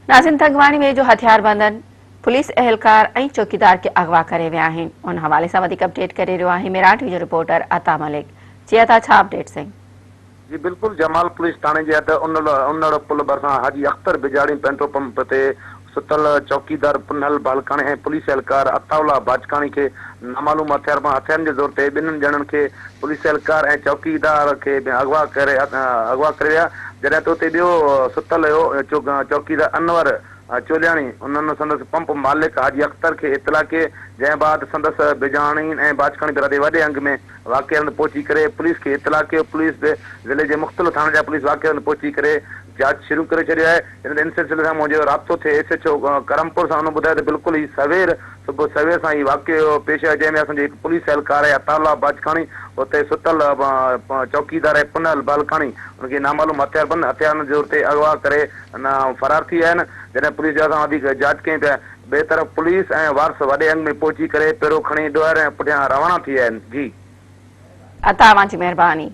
ناظم تنگواڻي ۾ جو هٿياربندن پوليس اهلڪار ۽ چوڪيدار کي اغوا ڪري ويا آهن ان حوالي سان وڌيڪ اپڊيٽ ڪري رهيو آهي ميران ٽي وي جو رپورٽر عطا ملڪ جي عطا ڇا اپڊيٽس آهن. جي بلڪل جمال پوليس ٿاڻي جي حد انڙ پل ڀرسان حاجي اختر بجاڙي پيٽرول پمپ تي ستل چوڪيدار پنهل بالڪاڻي ۽ پوليس اهلڪار عطاء الله باجڪاڻي کي نامعلوم هٿياربند هٿيارن جي زور تي ٻنهن ڄڻن کي پوليس اهلڪار ۽ چوڪيدار کي اغوا ڪري اغوا ڪري ويا جڏهن ته اتي ٻيو ستل هيو چوڪيدار انور چولياڻي انهن سندس پمپ مالڪ حاجي اختر کي اطلاع ڪئي جنهن بعد سندس بجاڻين ۽ باجڪاڻي برادري وڏي انگ ۾ واقعي هنڌ پهچي ڪري پوليس کي اطلاع ڪيو پوليس به ضلعي جي مختلف ٿاڻن جا پوليس واقعي هنڌ پهچي ڪري جاچ شروع ڪري ڇڏيو آهي جڏهن ته ان سلسلي سان منهنجو رابطو ٿيو ايس ايڇ او ڪرمپور سان ان ٻڌايو ته بلڪل هي سوير صبح سوير سان هي واقعو پيش آيو جنهن ۾ اسان جو هڪ پوليس اهلڪار آهي عطاء الله باجڪاڻي اتي ستل چوڪيدار آهي پنهل بالڪاڻي ان کي نامعلوم هٿياربند هٿيارن جي زور تي اغوا ڪري فرار ٿي ويا آهن جڏهن پوليس جو اسان وڌيڪ جاچ ڪيون پيا ٻئي طرف پوليس ۽ وارث وڏي انگ ۾ پهچي ڪري پيرو کڻي ڏوهارين پٺيان روانا ٿي ويا آهن جي. عطا اوهان جي مهرباني.